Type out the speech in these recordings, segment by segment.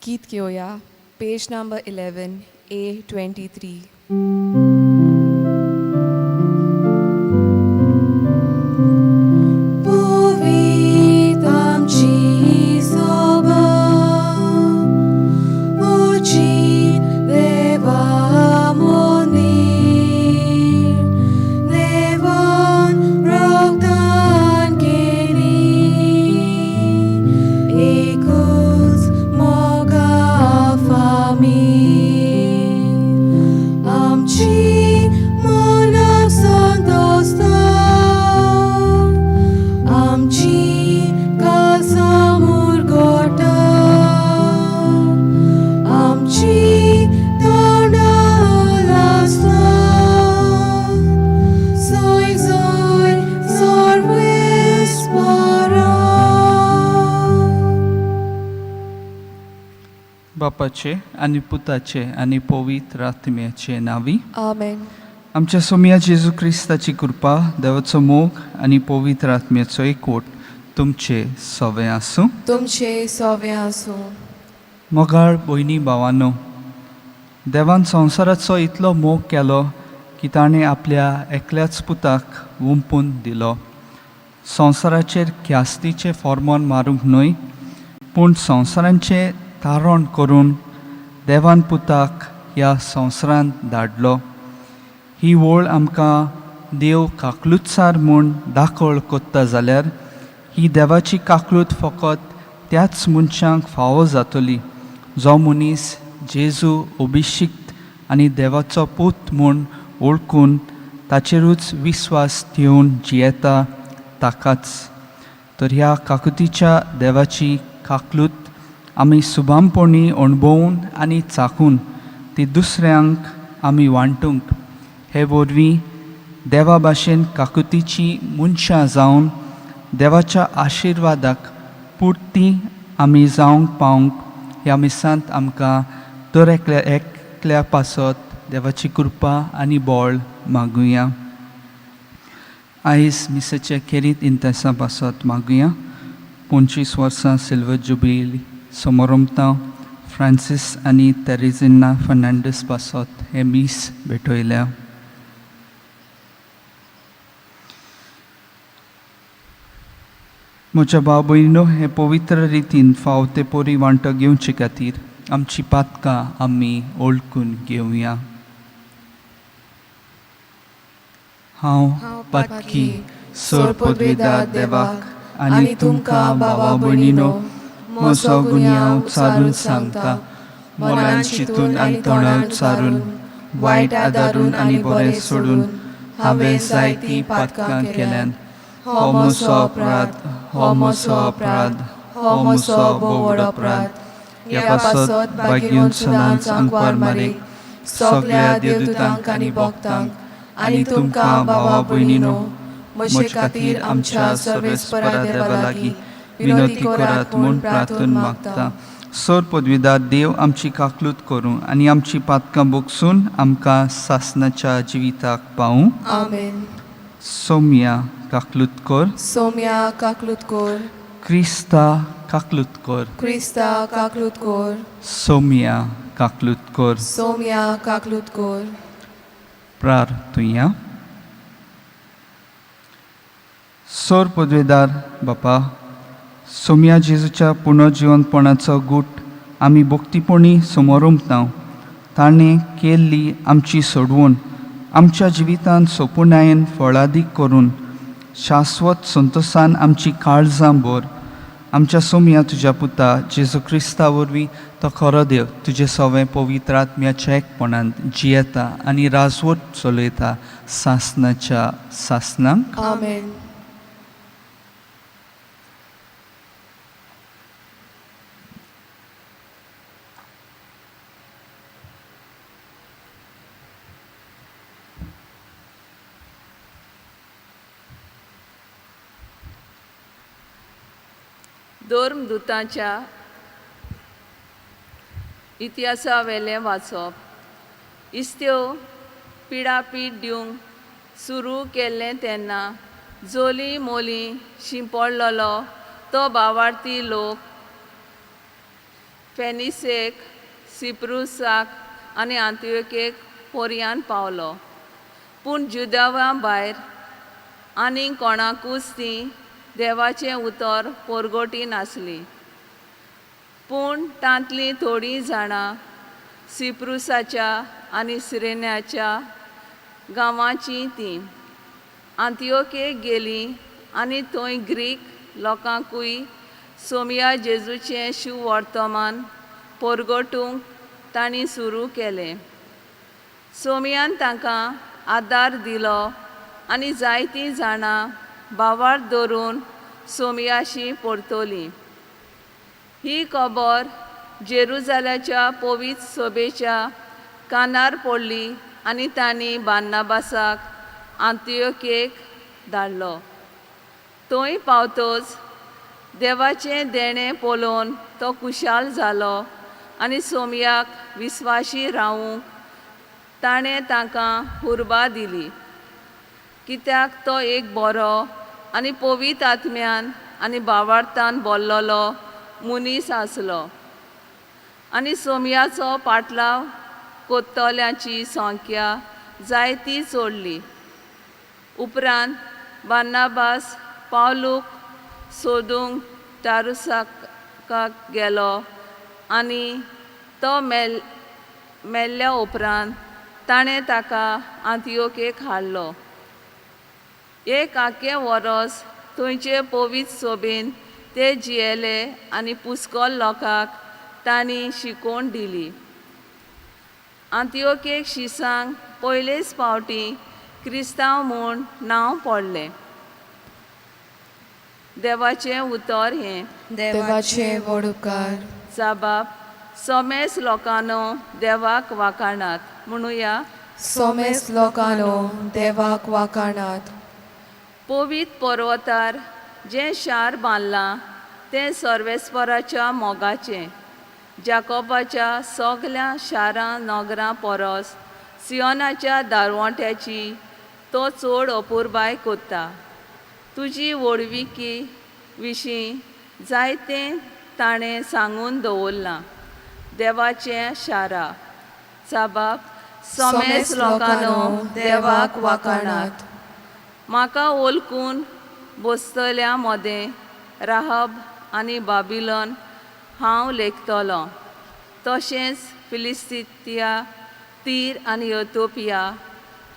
गीत घेवया पेज number 11 A23. पवित्र आमची सभा, उची देवा मंदिर, देवान रक्तान केली, एकूच मोगा फामील, आमची मनाक संतोषता, आमची काळजां मुरगोटा, आमची तोंडां लासता, जय जय सर्वेस्परा. बापाचे आनी पुताचे आनी पवित्र आत्म्याचे नांवी. आमेन. आमच्या सोमया जेजू क्रिस्ताची कृपा, देवाचो मोग आनी पवित्र आत्म्याचो एकवट तुमचे सवे आसूं. तुमचे सोवे आसूं. मोगाळ भयणी भावानो, देवान संवसाराचो इतलो मोग केलो की ताणें आपल्या एकल्याच पुताक वुंपून दिलो, संवसाराचेर ख्यास्तीचें फॉर्मोन मारूंक न्हय, पूण संवसारांचें तारण करून देवान पुताक ह्या संवसारांत धाडलो. ही वळ आमकां देव काकलुतसार म्हूण दाखळ कोत्ता जाल्यार ही देवाची काकलूत फकत त्याच मनशांक फावो जातली जो मनीस जेजू अभिशिक्त आनी देवाचो पूत म्हूण वळखून ताचेरूच विस्वास ठेवन जियेता ताकाच. तर ह्या काकुतीच्या देवाची काकलूत आमी सुबामपणी अणभवून आनी चाखून ती दुसऱ्यांक आमी वांटूंक, हे वरवीं देवा भाशेन काकुतीची मनशां जावन देवाच्या आशिर्वादाक पुर्ती आमी जावंक पावंक ह्या मिसांत आमकां दर एकल्या एकल्या पासत देवाची कृपा आनी बळ मागुया. आयज मिसाच्या खेरीत इंतेसां पासत मागुया. 25 वर्सां सिल्वर जुबली समारंभता फ्रांसीस आनी तेरेझिना फर्नांडीस पासत हे मीस भेटयल्या. म्हज्या भाव भयणीनो, हे पवित्र रितीन फाव ते पोरी वांटो घेवचे खातीर आमची पातकां आमी वळखून घेवया. हांव पातकी सोर पदवेदार देवाक आनी तुमकां भावा भयणीनो म्हजो गुन्यांव चारून सांगता. मनान चिंतून आनी तोंडान उच्चारून, वायट आदारून आनी बरें सोडून हांवें जायतीं पातकां केल्यान. हो म्हजो अपराध, हो म्हजो अपराध, हो म्हजो भोव अपराध. ह्या पासत भाग्यून सदांच आंकवार मारे, सगळ्या देवदूतांक आनी भक्तांक आनी तुमकां भावा भयणीनो म्हजे खातीर आमच्या सर्वेस्परा देवा लागीं विनवती करात म्हूण प्रार्थून मागता. सोर पदवीदार देव आमची काकलूत करूं आनी आमची पातकां बोगसून आमकां सासनाच्या जिविताक पावूं. आमेन. सोम्या काकलूत कर. सोम्या काकलूत कर. क्रिस्ता काकलूत कर. क्रिस्ता काकलूत कर. सोम्या काकलूत कर. सोम्या काकलूत कर. प्रार्थुया. सोर पदवेदार बापा, सोम्या जेजूच्या पुनर्जिवनपणाचो गूट आमी भक्तीपणी समोरमता. ताणें केल्ली आमची सोडवून आमच्या जिवितांत सोपुणायेन फळादीक करून शाश्वत संतोसान आमची काळजां भर. आमच्या सोम्या तुज्या पुता जेजू क्रिस्ता वरवीं, तो खरो देव, तुजें सवें पवित्र आत्म्याच्या एकपणांत जियेता आनी राजवट चलयता सासनाच्या सासनाक. आमेन. धर्मदुतांच्या इतिहासावेलें वाचप. इस्त्यो पिडापीड दिवंक सुरू केल्लें तेन्ना जोली मोली शिंपडलेलो तो बावार्थी लोक फेनिसेक, सिप्रुसाक आनी आंतियोकेक पोरयान पावलो. पूण जुदेवा भायर आनीक कोणाकूच तीं देवाचें उतर पोरगोटी नासली. पूण तांतलीं थोडीं जाणां सिप्रुसाच्या आनी सिरेन्याच्या गांवाचीं तीं आंतियोकेक गेलीं आनी थंय ग्रीक लोकांकूय सोमया जेजूचें शुवर्तमान पोरगोटूंक तांणी सुरू केलें. सोमयान तांकां आदार दिलो आनी जायतीं जाणां भावार्थ धरून सोमयाशी परतलीं. ही खबर जेरुजाल्याच्या पवित्र सभेच्या कानार पडली आनी तांणी बार्नाबासाक आंतियोकेक धाडलो. थंय पावतच देवाचें देणें पळोवन तो खुशाल जालो आनी सोमयाक विस्वाशी रावूंक ताणें तांकां उर्बा दिली, कित्याक तो एक बरो आनी पवित्र आत्म्यान आनी भावार्थान भरलेलो मनीस आसलो. आनी सोमयाचो पाटलाव कोत्तोल्यांची संख्या जायती चडली. उपरांत बार्नाबास पावलूक सोदूंक टारुसाक गेलो आनी तो मेल्ल्या उपरांत ताणें ताका आंतियोकेक हाडलो. एक आख्खें वरोस थंयचे पवित्र सोबेन ते जियेले आनी पुस्कोल लोकांक तांणी शिकोवण दिली. आंतियोकेक शिसांक पयलेच फावटी क्रिस्तांव म्हूण नांव पडलें. देवाचें उतर हें. देवाचे व्हड उपकार. जाबाब सोमेस लोकांनो देवाक वाखाणात म्हणुया. सोमेस लोकांनो देवाक वाखाणात. पवित्र पर्वतार जें शार बांदलां तें सर्वेस्पराच्या मोगाचें. जाकोबाच्या सगल्या शारां नगरां परस सियोनाच्या दारवंट्याची तो चड अपुरबाय कोत्ता. तुजी व्हडविकी विशीं जायतें ताणें सांगून दवरलां. देवाचें शारा. जाबाब सोमेस लोकांनो देवाक वाखाणात. म्हाका वळखून बसतल्या मदें राहब आनी बाबिलोन हांव लेखतलो, तशेंच फिलिस्तिया, तीर आनी एथोपिया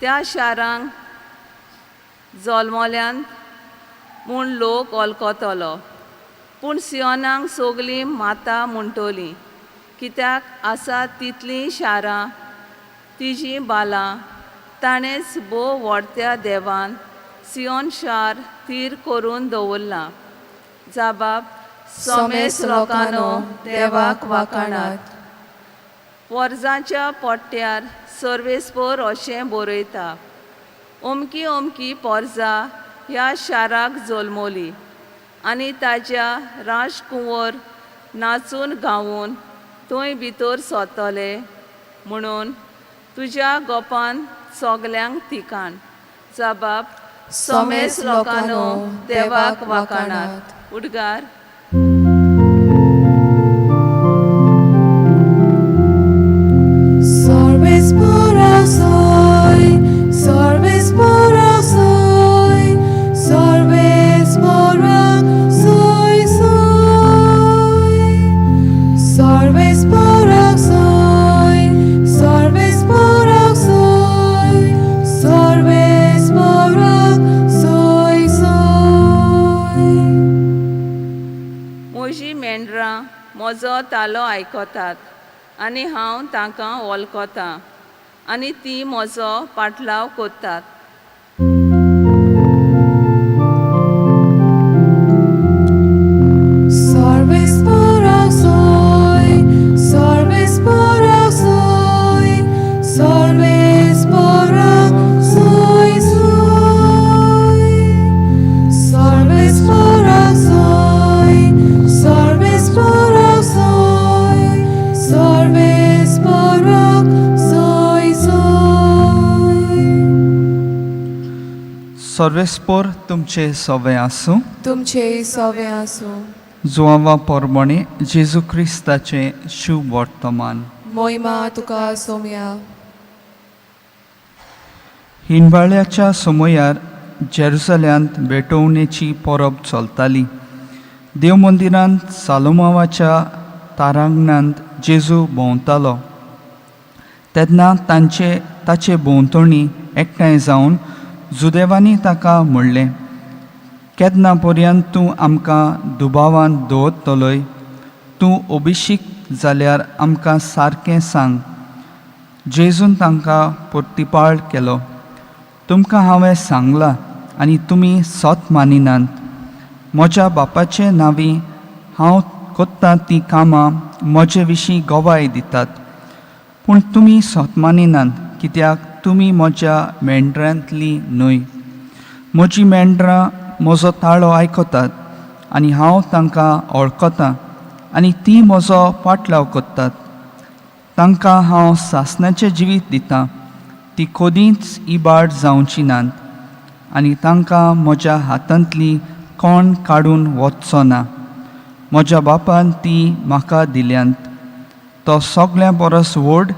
त्या शारांक जल्मल्यान म्हूण लोक वळखतलो. पूण सियोनाक सगलीं माता म्हणटलीं, कित्याक आसा तितलीं शारां तिजीं बालां ताणेंच भोव व्हडत्या देवान सियोन शार थीर करून दवरलां. जाबाब सोमेस लोकांनो देवाक वाखाणात. वर्जाच्या पोट्ट्यार सर्वेस्पोर अशें बरयता, अमकी अमकी पोरजा ह्या शाराक जल्मली आनी ताज्या राजकुंवर नाचून गावून थंय भितर सरतले म्हणून तुज्या गोपान सगल्यांक थिकाण. जाबाब सोमेस लोकांनो देवाक वाखाणात. उडगार. सर्वेस्पोरा सोय, सर्वेस्पोरा सोय, सर्वेस्पोरा सोय सोय. सर्वेस्पोरा सोय, सर्वेस्पोरा सोय, सर्वेस्पोरा सोय सोय. म्हजीं मेंढरां म्हजो तालो आयकतात आनी हांव तांकां वळखतां आनी तीं म्हजो पाटलाव करतात. सर्वेस्पोरा सोय, सर्वेस्पोरा सोय, सर्वेस्पोरा सोय सोय. सर्वेस्पोरा सोय, सर्वेस्पोर तुमचे सवे आसूं. तुमचे सवे आसूं. जुआंवा पोरमणे जेजू क्रिस्ताचें शुभ वर्तमान. मोहिमा तुका सोम्या. हिंवाळ्याच्या समयार जेरुसल्यांत भेटवणेची परब चलताली. देव मंदिरांत सालोमावाच्या तारांगणांत जेजू भोंवतालो तेन्ना तांचे ताचे भोंवतणी एकठांय जावन जुदेवांनी ताका म्हणलें, केन्ना पर्यंत तूं आमकां दुबावान दवरतलोय? तूं अभिशीक जाल्यार आमकां सारकें सांग. जेजून तांकां प्रतिपाळ केलो, तुमकां हांवें सांगलां आनी तुमी सत मानिनात. म्हज्या बापाचे नांवी हांव कोत्ता तीं कामां म्हजे विशीं गवाय दितात, पूण तुमी सत मानिनात कित्याक तुमी म्हज्या मेंढरांतलीं न्हय. म्हजीं मेंढरां म्हजो ताळो आयकतात आनी हांव तांकां वळखतां आनी तीं म्हजो पाटलाव करतात. तांकां हांव सासणाचें जिवीत दितां, ती कदींच इबाड जावची नात आनी तांकां म्हज्या हातांतली कोण काडून वचचो ना. म्हज्या बापान ती म्हाका दिल्यांत. तो सगळ्यां परस व्हड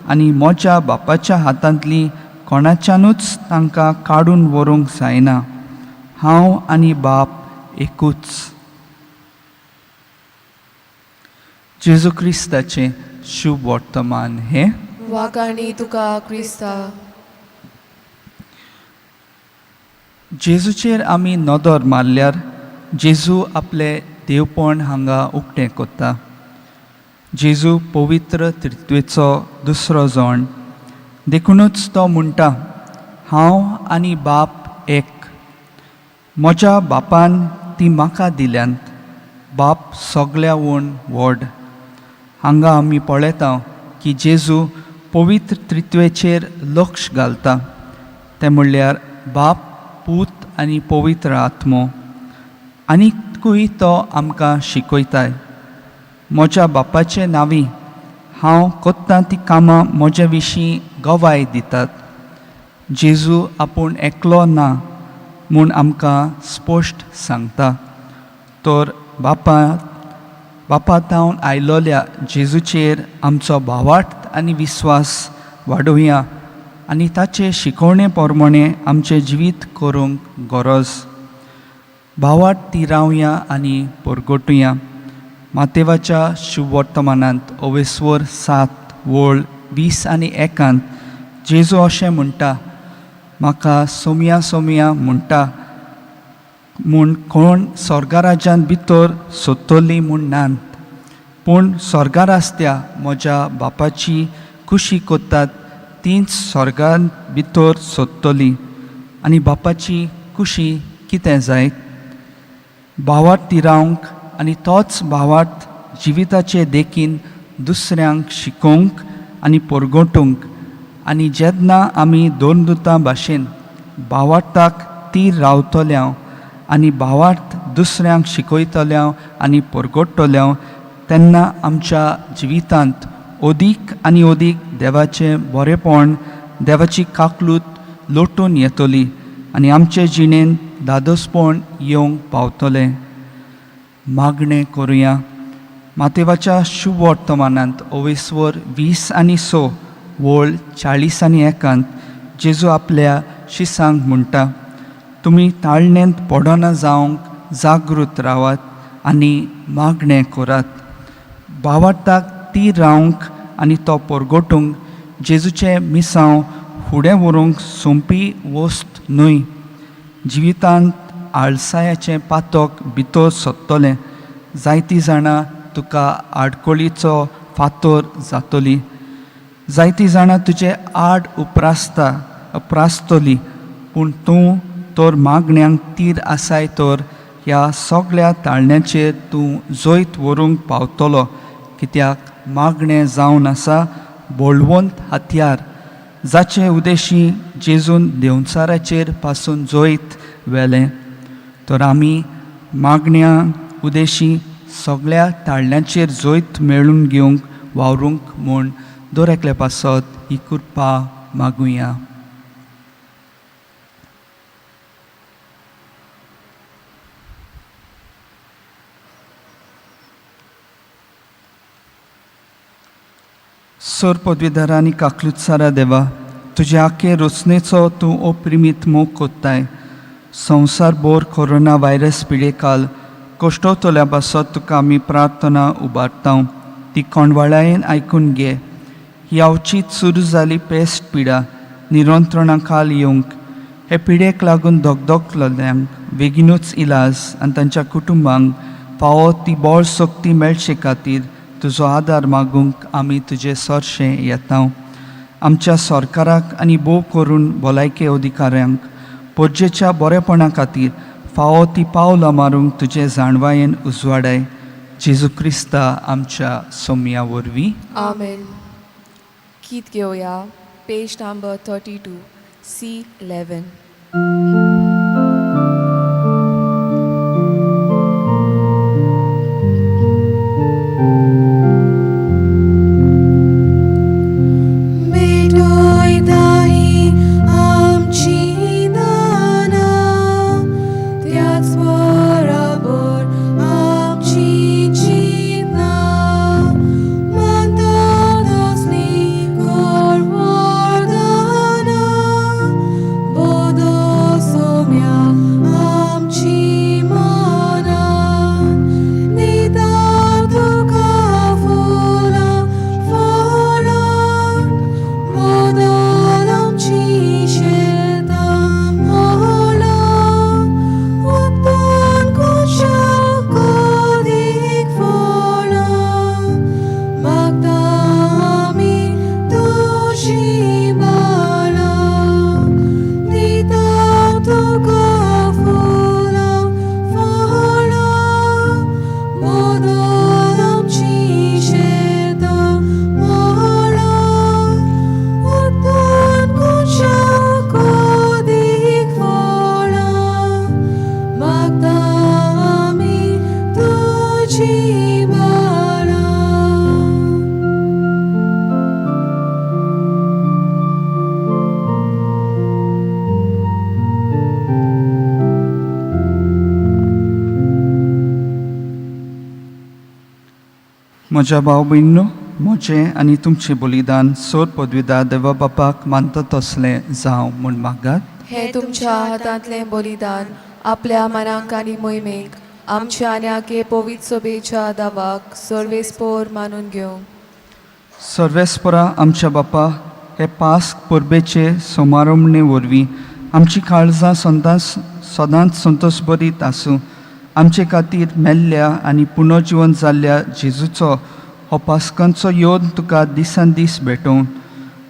आनी म्हज्या बापाच्या हातांतली कोणाच्यानूच तांकां काडून व्हरूंक जायना. हांव आनी बाप एकूच. जेजू क्रिस्ताचें शुभ वर्तमान हें. वाकाणी तुका क्रिस्ता. जेजूचेर आमी नदर मारल्यार जेजू आपलें देवपण हांगा उक्तें करता. जेजू पवित्र त्रित्वेचो दुसरो जण, देखुनूच तो म्हणटा, हांव आनी बाप एक. म्हज्या बापान ती म्हाका दिल्यांत. बाप सगळ्यावून व्हड. हांगा आमी पळयता की जेजू पवित्र त्रित्वेचेर लक्ष घालता, तें म्हणल्यार बाप, पूत आनी पवित्र आत्मो. आनीकूय तो आमकां शिकयताय, म्हज्या बापाचे नांवी हांव कोत्ता ती कामां म्हजे विशीं गवाय दितात. जेजू आपूण एकलो ना म्हूण आमकां स्पश्ट सांगता, तर बापा थावन आयलोल्या जेजूचेर आमचो भावार्थ आनी विस्वास वाडोवया आनी ताचे शिकवणे प्रमाणे आमचें जिवीत करूंक गरज. भावार्थ ती रावया आनी परगटुया. मातेवाच्या शुभवर्तमानांत अवेस्वर 7 वळ 20 आनी 1 जेजू अशें म्हणटा, म्हाका सोमया सोमया म्हणटा म्हूण कोण स्वर्गराज्यांत भितर सोदतली म्हूण नात, पूण स्वर्गार आसत्या म्हज्या बापाची खुशी करतात तींच स्वर्गांत भितर सोदतली. आनी बापाची खुशी कितें जायत? भावार्थ रावंक आनी तोच भावार्थ जिविताचे देखीन दुसऱ्यांक शिकोवंक आनी परगटूंक. आनी जेन्ना आमी दोन दुतां भाशेन भावार्थाक तीर रावतल्या आनी भावार्थ दुसऱ्यांक शिकयतल्या आनी परगट्टल्या, तेन्ना आमच्या जिवितांत अदीक आनी अदीक देवाचें बरेपण, देवाची काकलूत लोटून येतली आनी आमचे जिणेंत धादोसपण येवंक पावतलें. मागणें करुया. मातेवाच्या शुभ वर्तमानांत अवेस्वर 20 आनी 6 वळ 40 आनी 1 जेजू आपल्या शिसांक म्हणटा, तुमी ताळणेंत पडना जावंक जागृत रावात आनी मागणें करात. भावार्थाक ती रावंक आनी तो परगटूंक जेजूचें मिसांव फुडें व्हरूंक सोंपी वस्त न्हय. जिवितांत आळसायाचें पातक भितर सोदतलें. जायतीं जाणां तुका आडखळीचो फातर जातली, जायतीं जाणां तुजे आड उप्रासतली, पूण तूं तर मागण्यांक तीर आसाय तर ह्या सगळ्या ताळण्याचेर तूं जैत व्हरूंक पावतलो, कित्याक मागणें जावन आसा बळवंत हत्यार, जाचे उदेशी जेजून देंवचाराचेर पासून जैत व्हेलें. तर आमी मागण्या उदेशी सगळ्या ताळण्याचेर जैत मेळून घेवंक वावरूंक म्हूण दर एकल्या पासत ही कृपा मागुया. सोर पदवीधरा आनी काकलुत्सारा देवा, तुजे आखे रचनेचो तूं ओप्रिमीत मोग कोत्ताय. संवसार भर कोरोना व्हायरस पिडेकाल कश्टवतल्या पासत तुका आमी प्रार्थना उबारता, ती कोंडवाळायेन आयकून घे. ही अवचीत सुरू जाली पेस्ट पिडा निरंत्रणा खाल येवंक, हे पिडेक लागून धगधगलल्यांक बेगीनूच इलाज आनी तांच्या कुटुंबांक फावो ती बळ शक्ती मेळचे खातीर तुजो आदार मागूंक आमी तुजे सरशें येता. आमच्या सरकाराक आनी भोव करून भलायके अधिकाऱ्यांक परजेच्या बरेपणा खातीर फावो ती पावलां मारूंक तुजे जाणवायेन उजवाडाय. जेजू क्रिस्ता आमच्या सोमया वरवीं. आमेन. गीत घेवया, पेज नंबर 32, C11. भेटोयताही आमची दाना, त्याच बरोबर आमची चिंतना, मानता तसली कर वरदाना, बोधो सोम्या आमची मना, दिता तुका फुलां फळां, बदल आमची शेतां मळां, उक्तान कोशाक अदीक फळां, मागता आमी तुजी बाळां, दिता तुका फुलां फळां, बदल आमची शेतां मळां, उक्तान कोशाक अदीक फळां, मागता आमी तुजी बाळां. म्हज्या भाव भयणींनो, म्हजें आनी तुमचें बलिदान सोर पदवीदार देवा बापाक मानता तसलें जावं म्हूण मागात. हे तुमच्या हातांतलें बलिदान आपल्या मनाक आनी मोहिमेक आमच्या आनी आखे पवित्र सभेच्या दावाक सर्वेस्पोर मानून घेवं. सर्वेस्परा आमच्या बापा, हे पास्क परबेचे समारंभणे वरवीं आमची काळजां सदांच सदांच संतोशभरीत आसूं. आमचे खातीर मेल्ल्या आनी पुनर्जिवन जाल्ल्या जेजूचो हो पास्कांचो योद तुका दिसान दीस भेटोवन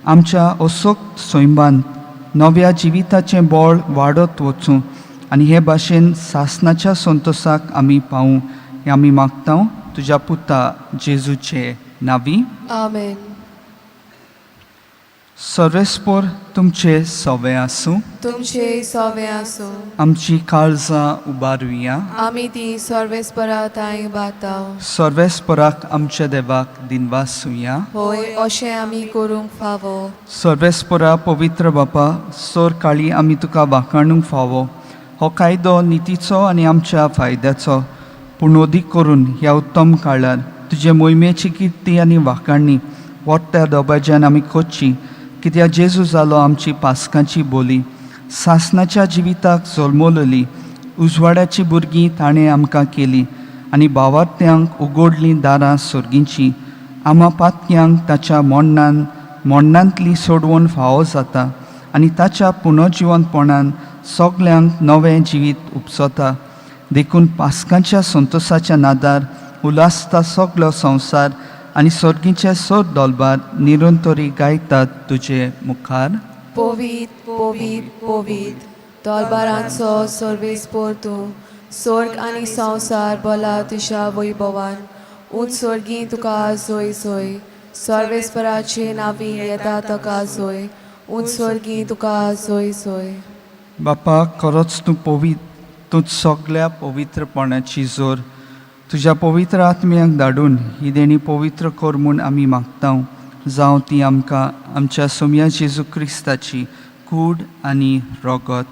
आमच्या असोक्त सैमांत नव्या जिविताचें बळ वाडत वचूं आनी हे भाशेन सासनाच्या संतोसाक आमी पावूं, हें आमी मागता तुज्या पुता जेजूचे नावी. आमेन. सर्वेस्पोर तुमचे सवे आसूं. तुमचे सवे आसूं. आमची काळजां उबारुया. आमी ती सर्वेस्परा तांय बाता. सर्वेस्पराक आमच्या देवाक दिनवासुया. होय, अशें आमी करूंक फावो. सर्वेस्परा पवित्र बापा, सोर काळी आमी तुका वाखाणूंक फावो. हो कायदो नितीचो आनी आमच्या फायद्याचो, पूण अदीक करून ह्या उत्तम काळार तुजे मोहिमेची किर्ती आनी वाखाणणी वट्ट्या दोबाज्यान आमी करची, कित्याक जेजू जालो आमची पास्कांची बोली, सासनाच्या जिविताक जल्मवलेली उजवाडाची भुरगीं ताणें आमकां केली आनी भावार्थ्यांक उगडलीं दारां सर्गींची. आमा पातक्यांक ताच्या मोडणान मोडणांतली सोडवण फावो जाता आनी ताच्या पुनर्जिवनपणान सगल्यांक नवें जिवीत उपसता. देखून पास्कांच्या संतोसाच्या नादार उल्हासता सगलो संवसार आनी सर्गीचे सोद दोलबार निरंतरी गायतात तुजे मुखार. पवीत पवीत पवीत दलबारांचो सर्वेस्पोर तूं, स्वर्ग आनी संवसार भला तुज्या वैभवान. उंच स्वर्गी तुका जोय जोय, सर्वेस्पराचे नावी येता तुका जोय, उंच स्वर्गी तुका जोय जोय. बापा, खरोच तूं पवित्र, तूं सगल्या पवित्रपणाची जोर. तुज्या पवित्र आत्म्याक धाडून ही देणी पवित्र कर म्हूण आमी मागता, जावं ती आमकां आमच्या सोमया जेजू क्रिस्ताची कूड आनी रगत.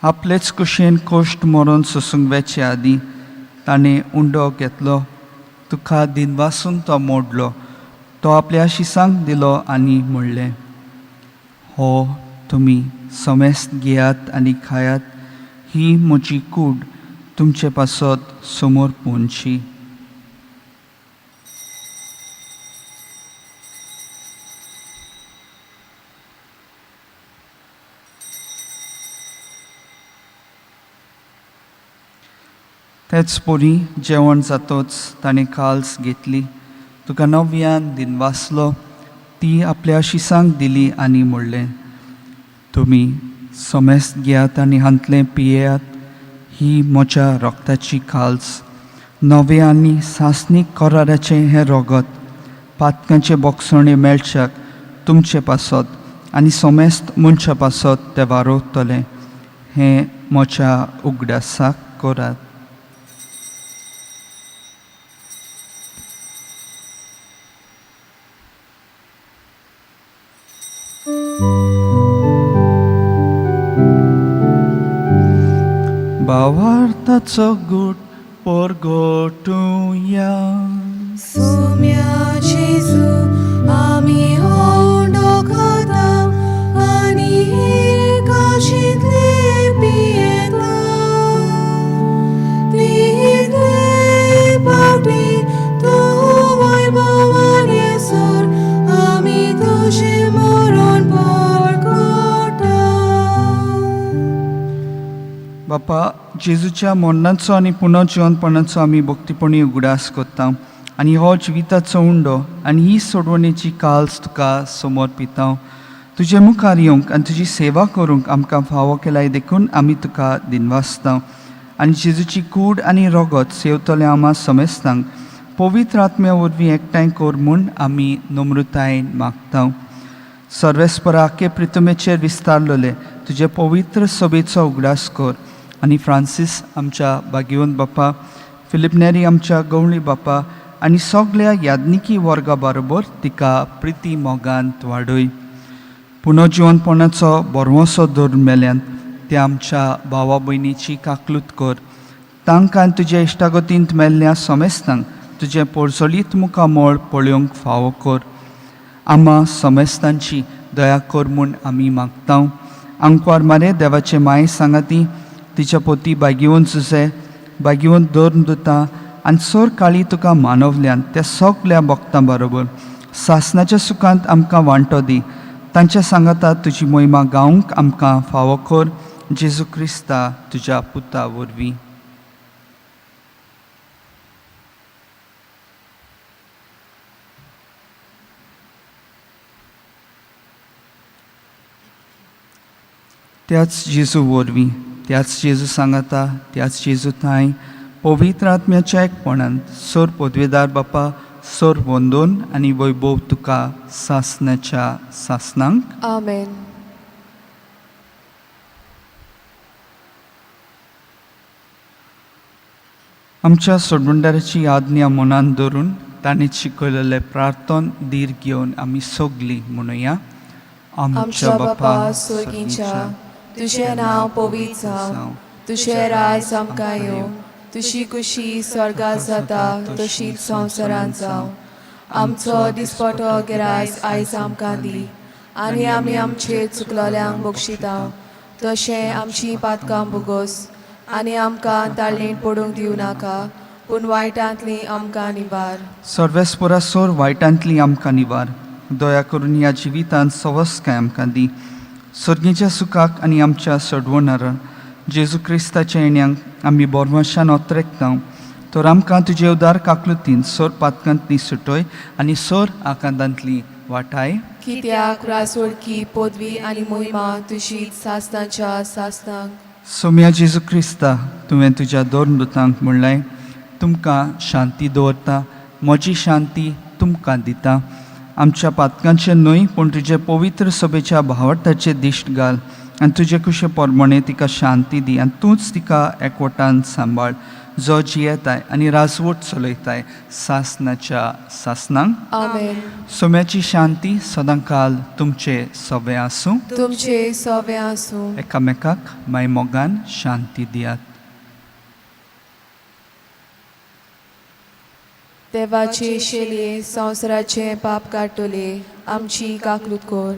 आपलेच कुशेन कोश्ट मरोन सोसूंक वेचे आदीं ताणें उंडो घेतलो, तुका दिनवासून तो मोडलो तो आपल्या शिसांक दिलो आनी म्हणलें, हो तुमी समेस्त घेयात आनी खायात, ही म्हजी कूड तुमचे पासत समोर पोनची. तेच परी जेवण जातोच ताणें काल्स घेतली, तुका नव्यान दिनवासलो, ती आपल्या शिसांक दिली आनी म्हणलें, तुमी समेस्त घेयात आनी हांतलें पियेयात, ही म्हज्या रोगताची काल्स, नवे आनी सासणीक कराराचें हें रोगत पातकांचे बोगसणे मेळच्याक तुमचे पासत आनी समेस्त मनशा पासत तें वारोवतलें, हें म्हज्या उगडासाक करात. भावार्थाचो गूट परगटुया. सोम्या जेजू आमी होंडो खाता आनी काशींतले पियेता, तितले पावटी तूं वैभवान येसर आमी तुजें मरण परगटा. बापा, जेजूच्या मरणाचो आनी पुनर्जिवनपणाचो आमी भक्तीपणी उगडास करता आनी हो जिविताचो उंडो आनी ही सोडवणेची काल्स तुका समर्पिता. तुजे मुखार येवंक आनी तुजी सेवा करूंक आमकां फावो केलाय देखून आमी तुका दिनवासता. आनी जेजूची कूड आनी रोगत सेवतले आमा समेस्तांक पवित्र आत्म्या वरवीं एकठांय कर म्हूण आमी नम्रतायेन मागता. सर्वेस्परा आखे प्रितमेचेर विस्तारलेले तुजे पवित्र सभेचो उगडास कर आनी फ्रांसीस आमच्या भाग्यवंत बापा, फिलीप नेरी आमच्या गवळी बापा आनी सगळ्या याज्ञिकी वर्गा बरोबर तिका प्रिती मोगांत वाडय. पुनर्जिवनपणाचो बरवसो धरून मेल्यान त्या आमच्या भावा भयणीची काकलूत कर. तांकां तुज्या इश्टागतींत मेल्ल्या समेस्तांक तुजें पोरजोलीत मुखामळ पळोवंक फावो कर. आमा समेस्तांची दया कर म्हूण आमी मागता. आंकवार मारे देवाचे माये सांगाती तिच्या पोती बागेवन जुजे बागेवन दर दुता आनी सोर काळी तुका मानवल्यान त्या सगल्या भक्तां बरोबर सासनाच्या सुखांत आमकां वांटो दी. तांच्या सांगाता तुजी मोहिमा गावंक आमकां फावो कर. जेजू क्रिस्ता तुज्या पुता वरवीं. त्याच जेजू वरवीं, त्याच जेजू सांगाता, त्याच जेजू थांय पवित्र आत्म्याच्या एकपणान सोर पदवेदार बापा, सोर वंदोन आनी वैभव तुका सासनाच्या सासनांक. आमेन. आमच्या सोडवणदाराची आज्ञा मनान धरून ताणें शिकयलेलें प्रार्थन धीर घेवन आमी सगलीं म्हणुया. आमच्या बापा स्वर्गीच्या, तुजें नांव पवित्र जावं, तुजें राज आमकां येवं, तुजी कुशी स्वर्गात जाता तशीच संवसारांत जावं. आमचो दिसपटो गिरायस आयज आमकां दी आनी आमी आमचे चुकलोल्यांक बक्षिता तशें आमची पातकां भोगोस आनी आमकां ताळणेन पडूंक दिवं नाका, पूण वायटांतली आमकां निवार. सर्वेस्परा सोर वायटांतली आमकां निवार. दया करून ह्या जिवितांत सवस्काय आमकां दी. सर्गीच्या सुखाक आनी आमच्या सोडवणारा जेजू क्रिस्ताच्या येण्यांक आमी बोरमाशान ओतरेकता. तर आमकां तुजे उदार काकलुतीन सोर पातकांतली सुटय आनी सोर आकांतांतली वाटाय. कित्याक रासोडकी पदवी आनी मोहिमा तुजी सासनाच्या सासनाक. सोम्या जेजू क्रिस्ता, तुवें तुज्या दोन दुतांक म्हणलें, तुमकां शांती दवरता, म्हजी शांती तुमकां दिता. आमच्या पातकांचें न्हय पूण तुजे पवित्र सभेच्या भावार्थाचें दिश्ट घाल आनी तुजे कुशे प्रमाणे तिका शांती दी आनी तूंच तिका एकवटान सांबाळ, जो जियेताय आनी राजवट चलयताय सासनाच्या सासनांक. आमेन. सोम्याची शांती सदांकाल तुमचे सवे आसूं. तुमचे सवे आसूं. एकामेकाक माय मोगान शांती दियात. देवाची शेलये संवसाराचें पाप काडटले आमची काकलूत कोर.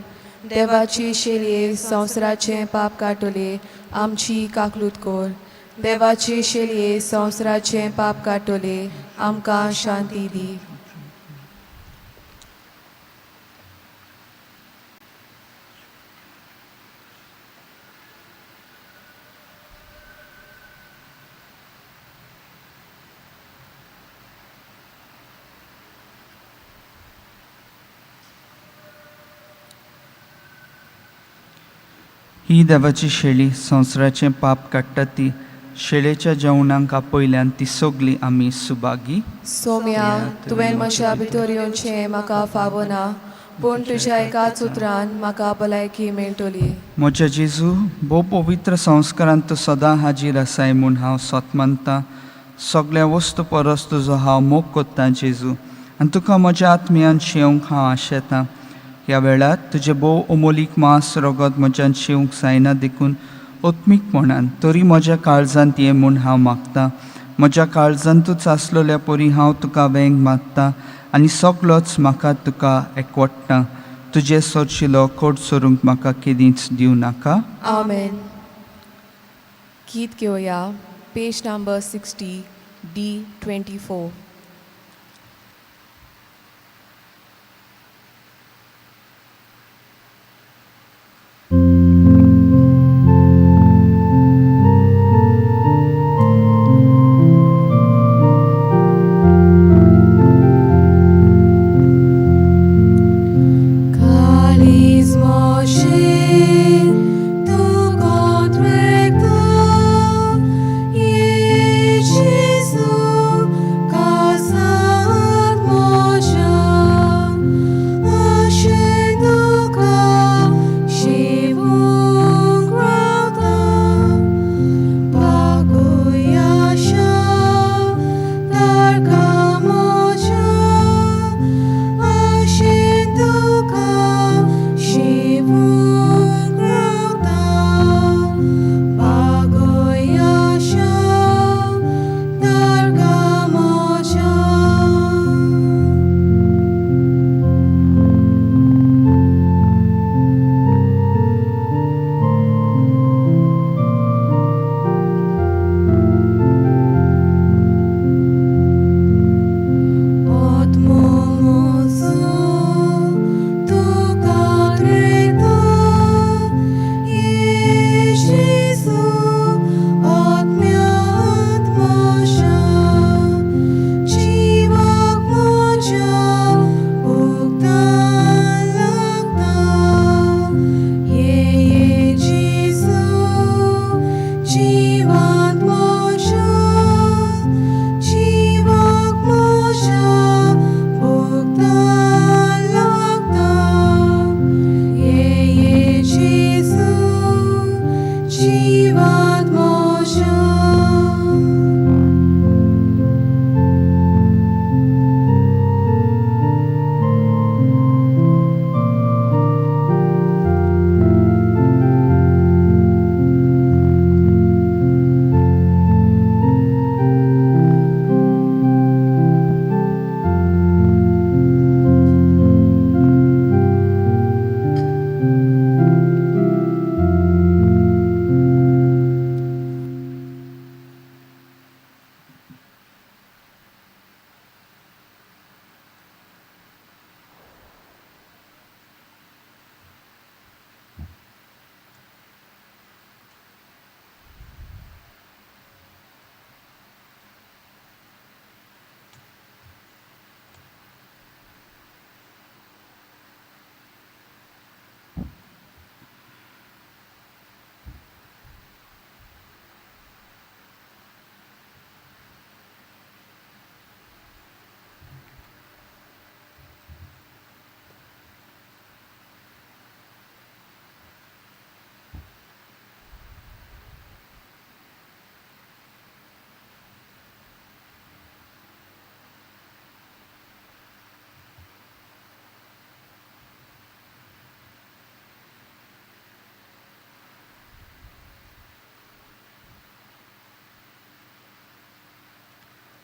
देवाची शेलये संवसाराचें पाप काडटले आमची काकलूत कोर. देवाची शेलये संवसाराचें पाप काडटले आमकां शांती दी. ही देवाची शेळी संवसाराचें पाप काडटा ती शेळेच्या जेवणाक आपयल्यान ती सगळी आमी सुभागी. सोम्या, तुवें म्हज्या भितर येवचें म्हाका फावना, पूण तुज्या एकाच उतरान म्हाका भलायकी मेळटली. म्हज्या जेजू, भोव पवित्र संस्कारान तूं सदां हाजीर आसाय म्हूण हांव सत मानतां. सगळ्या वस्तू परस तुजो हांव मोग कोत्तां जेजू, आनी तुका म्हज्या आत्म्यान शेवंक हांव आशेतां. ह्या वेळार तुजें भोव अमोलीक मांस रगत म्हज्यान शेवंक जायना देखून आत्मीकपणान तरी म्हज्या काळजांत ये म्हूण हांव मागतां. म्हज्या काळजांतूच आसलेल्या परी हांव तुका वेंग मागता आनी सगलोच म्हाका तुका एकवटता. तुजें सोदशिलो कोट सोरूंक म्हाका केदींच दिवं नाका. आमेन. गीत घेवया, पेज नंबर 60, D24.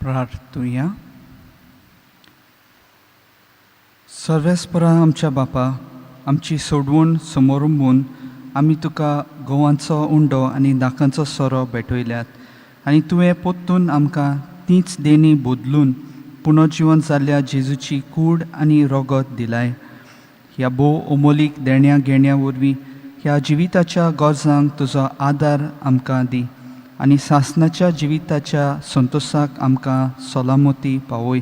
प्रार्थुया. सर्वेस्परा आमच्या बापा, आमची सोडवण समोरंबून आमी तुका गोवांचो उंडो आनी दाकांचो सोरो भेटयल्यात आनी तुवें पोत्तून आमकां तीच देणी बदलून पुनर्जिवन जाल्ल्या जेजूची कूड आनी रोगत दिलाय. ह्या भोव अमोलीक देण्या घेण्या वरवीं ह्या जिविताच्या गरजांक तुजो आदार आमकां दी आनी सासनाच्या जिविताच्या संतोसाक आमकां सलामती पावय.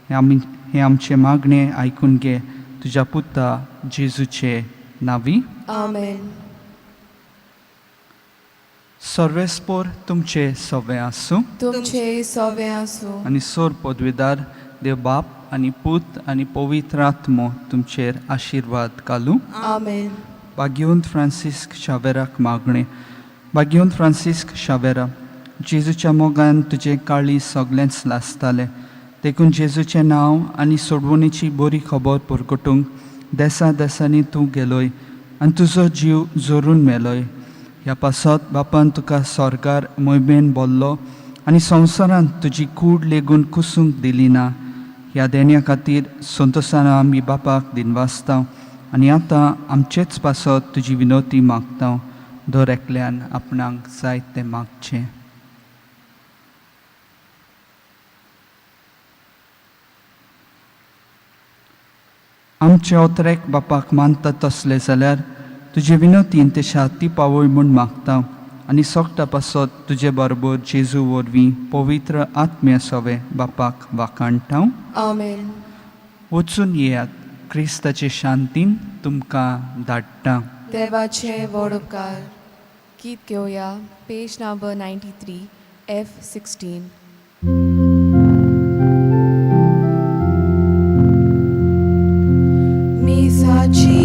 हें आमी हें आमचें मागणें आयकून घे तुज्या पुता जेजूचे नांवी. आमेन. सर्वेस्पोर तुमचे सवे आसूं. तुमचे सोवे आसूं. आनी सोर पदवेदार देव बाप आनी पूत आनी पवित्र आत्मो तुमचेर आशिर्वाद घालूं. आमेन. भाग्यवंत फ्रांसिस्क शावेराक मागणें. भाग्यवंत फ्रांसिस्क शावेरा, जेजूच्या मोगान तुजें काळीज सगळेंच लासतालें, देखून जेजूचें नांव आनी सोडवणेची बरी खबर परगटूंक देसा देसांनी तूं गेलोय आनी तुजो जीव जोरून मेलोय. ह्या पासत बापान तुका स्वर्गार मोयबेन बोल्लो आनी संवसारांत तुजी कूड लेगून कुसूंक दिली ना. ह्या देण्या खातीर संतोसान आमी बापाक दिनवासता आनी आतां आमचेच पासत तुजी विनवती मागता. दर एकल्यान आपणाक जाय तें मागचें. आमचे ओतरेक बापाक मानता तसले जाल्यार तुजे विनवतीन ते शाती पावय म्हूण मागता आनी सोगटा पासत तुजे बरोबर जेजू वरवीं पवित्र आत्म्या सोवे बापाक वाखाणटा. आमेन. वचून येयात, क्रिस्ताचे शांतीन तुमकां धाडटा. देवाचे व्हड उपकार. गीत घेवया पेज नंबर 93 F16. मिसाची